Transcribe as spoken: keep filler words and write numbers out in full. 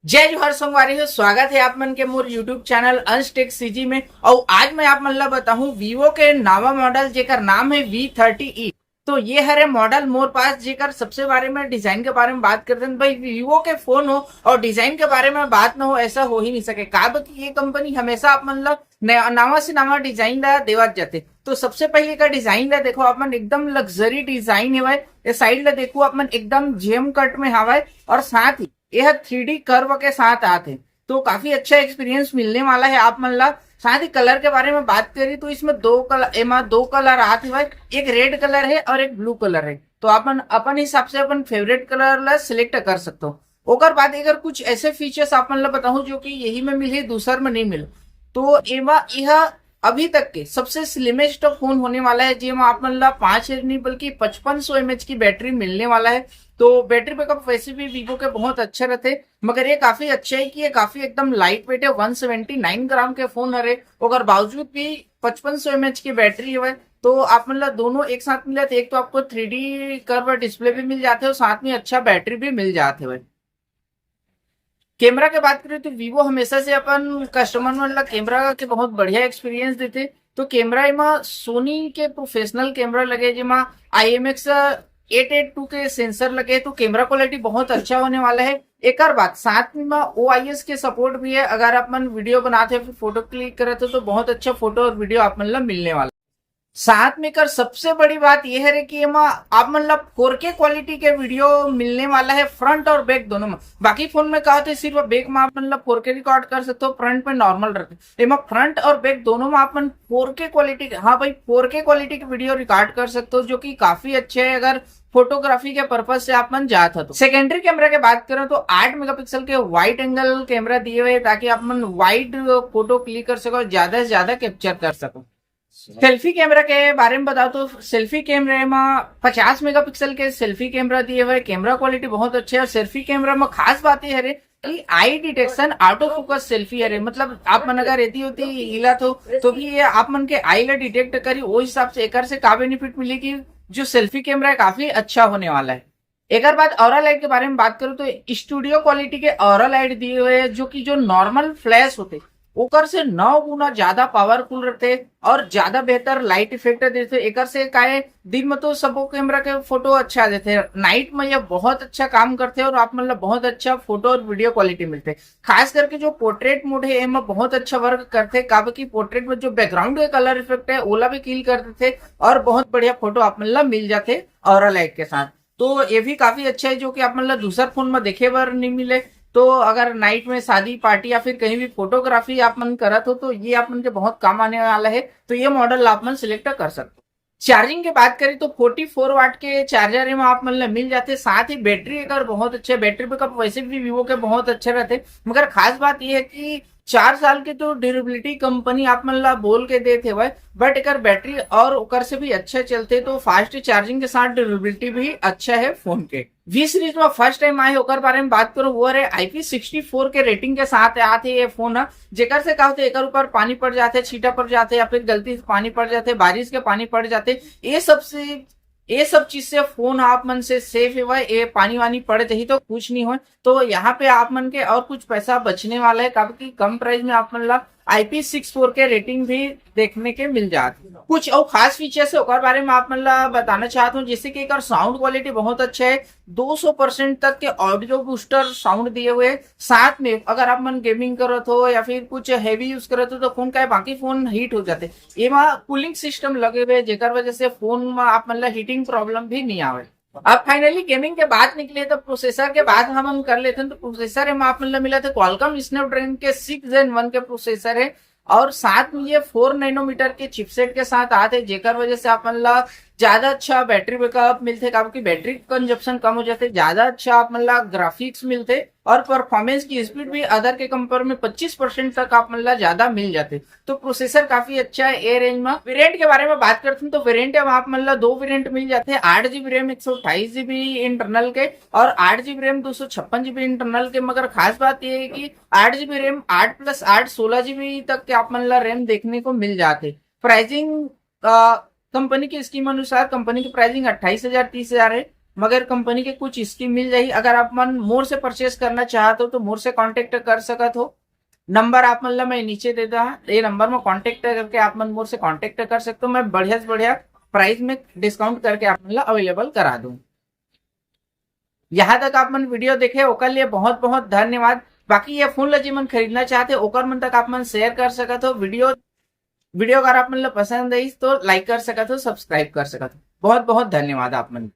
जय जोहार संगवारी हो, स्वागत है आप मन के मोर YouTube चैनल अंश टेक सीजी में। और आज मैं आप मन ला बताहूँ Vivo के नवा मॉडल जेकर नाम है वी थर्टी ई। तो ये हरे मॉडल मोर पास, जेकर सबसे बारे में, डिजाइन के बारे में बात करते हैं। भाई, Vivo के फोन हो और डिजाइन के बारे में बात ना हो, ऐसा हो ही नहीं सके। काबर कि ये कंपनी हमेशा आप मन ला नया, नवा से नवा डिजाइन ला देवत जाते। तो सबसे पहले का डिजाइन ला देखो आप मन, एकदम लग्जरी डिजाइन है भाई। ये साइड ला देखो आप मन, एकदम जेम कट में हवा है और साथ ही यह थ्री डी कर्व के साथ आते। तो काफी अच्छा एक्सपीरियंस मिलने वाला है आप मन ला। साथ ही कलर के बारे में बात करी तो इसमें दो कलर, एमा दो कलर आते हुए, एक रेड कलर है और एक ब्लू कलर है। तो आप मन अपन हिसाब से अपन फेवरेट कलर ला सिलेक्ट कर सकते हो। ओकर बाद अगर कुछ ऐसे फीचर्स आप मन ला बताऊं जो कि यही में मिले, दूसर में नहीं मिले, तो एमा यह अभी तक के सबसे स्लिमेस्ट फोन होने वाला है, जेमा आप मन ला पाँच हजार नहीं बल्कि पचपन सौ एमएच की बैटरी मिलने वाला है। तो बैटरी बैकअप वैसे भी वीवो के बहुत अच्छे रहते, मगर ये काफी अच्छा है कि ये काफी एकदम लाइट वेट है। वन सेवेंटी नाइन ग्राम के फोन हरे, ओकर बावजूद भी पचपन सौ एमएच की बैटरी है। तो आप मन ला दोनों एक साथ मिलत, एक तो आपको थ्री डी कर्व डिस्प्ले भी मिल जाते हो, साथ में अच्छा बैटरी भी मिल जाते हुए। कैमरा के बात करें तो वीवो हमेशा से अपन कस्टमर मन ला कैमरा के बहुत बढ़िया एक्सपीरियंस देते। तो कैमरा एमा सोनी के प्रोफेशनल कैमरा लगे, जेमा I M X eight eight two के सेंसर लगे, तो कैमरा क्वालिटी बहुत अच्छा होने वाला है। एकर बाद साथ में ओ आई एस के सपोर्ट भी है। अगर आप मन वीडियो बनाते हो, फिर फोटो क्लिक करते हो, तो बहुत अच्छा फोटो और वीडियो आप मन ला मिलने वाला है। साथ में कर सबसे बड़ी बात ये है रे कि एमा आप मन ला फोर के क्वालिटी के वीडियो मिलने वाला है, फ्रंट और बैक दोनों में। बाकी फोन में का होते, सिर्फ बैक में आप मन ला फोर के रिकॉर्ड कर सकते हो, फ्रंट में नॉर्मल रहते। एमा फ्रंट और बैक दोनों में आप मन फोर के क्वालिटी, हाँ भाई, फोर के क्वालिटी के वीडियो रिकॉर्ड कर सकते हो, जो कि काफी अच्छे है अगर फोटोग्राफी के पर्पज से आप मन जात हो तो। सेकेंडरी कैमरा के बात करें तो आठ मेगापिक्सल के वाइड एंगल कैमरा दिए हुए हैं, ताकि आप मन वाइड फोटो क्लिक कर सको, ज्यादा से ज्यादा कैप्चर कर सको। सेल्फी कैमरा के बारे में बताओ तो सेल्फी कैमरे में पचास मेगापिक्सल के सेल्फी कैमरा दिए हुए, कैमरा क्वालिटी बहुत अच्छे है। और सेल्फी कैमरा में खास बात ये है रे कि आई डिटेक्शन, ऑटो फोकस सेल्फी है रे, मतलब आप मन अगर एती ओती हिला तो, तो भी ये आप मन के आई ला डिटेक्ट करी। वो हिसाब से एकर से का बेनिफिट मिली कि जो सेल्फी कैमरा है काफी अच्छा होने वाला है। एकर बाद ऑरा लाइट के बारे में बात करूँ तो स्टूडियो क्वालिटी के ऑरा लाइट दिए हुए हैं, जो कि जो नॉर्मल फ्लैश होते ओकर से नौ गुना ज्यादा पावरफुल रहते और ज्यादा बेहतर लाइट इफेक्ट देते। एकर से काहे दिन में तो सबो कैमरा के फोटो अच्छा आ जाते, नाइट में ये बहुत अच्छा काम करते और आप मतलब बहुत अच्छा फोटो और वीडियो क्वालिटी मिलते। खास करके जो पोर्ट्रेट मोड है एमा बहुत अच्छा वर्क करते, काबर कि पोर्ट्रेट में जो बैकग्राउंड के कलर इफेक्ट है ओला भी किल कर देते और बहुत बढ़िया फोटो आप मतलब मिल जाते ऑरा लाइट के साथ। तो ये भी काफी अच्छा है जो कि आप मतलब दूसर फोन में देखे बर नहीं मिले। तो अगर नाइट में शादी पार्टी या फिर कहीं भी फोटोग्राफी आप मन करत हो तो ये आप मन के बहुत काम आने वाला है। तो ये मॉडल आप मन सिलेक्ट कर सकते हो। चार्जिंग की बात करें तो फोर्टी फोर वाट के चार्जर एमा आप मन ला मिल जाते। साथ ही बैटरी अगर बहुत अच्छे, बैटरी बैकअप वैसे भी वीवो के बहुत अच्छे रहते, मगर खास बात यह है कि चार साल के तो ड्यूरेबिलिटी कंपनी आप मन ला बोल के देत हेवय, बट एकर बैटरी और ओकर से भी अच्छा चलते, तो फास्ट चार्जिंग के साथ ड्यूरेबिलिटी भी अच्छा है फोन के। वी सीरीज में फर्स्ट टाइम आए ओकर बारे में बात करो, वो रहे आई पी सिक्सटी फोर के रेटिंग के साथ आते ये फोन ह, जेकर से का होते एकर ऊपर पानी पड़ जाते, छींटा पड़ जाते या फिर गलती से पानी पड़ जाते, बारिश के पानी पड़ जाते, ये सब से, ये सब चीज से फोन आप मन से सेफ है। ये पानी वानी पड़ जाही तो कुछ नहीं हो। तो यहाँ पे आप मन के और कुछ पैसा बचने वाला है, काबर कि कम प्राइस में आप मन ला आई पी सिक्स फोर के रेटिंग भी देखने के मिल जात। कुछ और खास फीचर्स है ओकर बारे में आप मन ला बताना चाहत हूँ, जैसे कि एकर साउंड क्वालिटी बहुत अच्छा है, दो सौ परसेंट तक के ऑडियो बूस्टर साउंड दिए हुए हैं। साथ में अगर आप मन गेमिंग करत हो या फिर कुछ हैवी यूज करत हो तो फोन का बाकी फोन हीट हो जाते। एमा कूलिंग सिस्टम लगे हुए हैं, जेकर वजह से फोन में आप मन ला हीटिंग प्रॉब्लम भी नहीं आवे। अब फाइनली गेमिंग के बात निकले तो प्रोसेसर के बात हमन कर लेते हैं। तो प्रोसेसर एमा आप मन ला मिलत हे क्वालकॉम स्नैपड्रैगन के सिक्स जेन वन के प्रोसेसर है और साथ में ये फोर नैनोमीटर के चिपसेट के साथ आते, जेकर वजह से आप मन ला ज्यादा अच्छा बैटरी बैकअप मिलते, काबर कि बैटरी कंजप्शन कम हो जाते, ज्यादा अच्छा आप मन ला ग्राफिक्स मिलते और परफॉर्मेंस की स्पीड भी अदर के कंपेयर में पच्चीस परसेंट तक आप मन ला ज्यादा मिल जाते। तो प्रोसेसर काफी अच्छा है ए रेंज में। वेरिएंट के बारे में बात करते हैं तो वेरिएंट में आप मन ला दो वेरिएंट मिल जाते हैं, आठ जीबी रैम एक सौ अट्ठाईस जीबी इंटरनल के और आठ जीबी रैम दो सौ छप्पन जीबी इंटरनल के। मगर खास बात ये है कि आठ जीबी रैम, आठ प्लस आठ, सोलह जीबी तक के आप मन ला रैम देखने को मिल जाते। प्राइसिंग कंपनी की स्कीम अनुसार कंपनी की प्राइसिंग अट्ठाईस हजार, तीस हजार है मगर कंपनी के कुछ स्कीम मिल जाही। अगर आप मन मोर से परचेस करना चाहत हो तो मोर से कॉन्टेक्ट कर सकत हो। नंबर आप मन ला मैं नीचे दे दा, ये नंबर में कॉन्टेक्ट करके आप मन मोर से कॉन्टेक्ट कर सकते हो। मैं बढ़िया से बढ़िया प्राइस में डिस्काउंट करके आप मन ला अवेलेबल करा दूं। यहाँ तक आप मन वीडियो देखे ओकर लिए बहुत बहुत धन्यवाद। बाकी ये फोन ला जी मन खरीदना चाहते ओकर मन तक आप मन शेयर कर सकत हो। वीडियो वीडियो अगर आप मन ला पसंद आइस तो लाइक कर सकत हो, सब्सक्राइब कर सकत हो। बहुत बहुत धन्यवाद आप मन।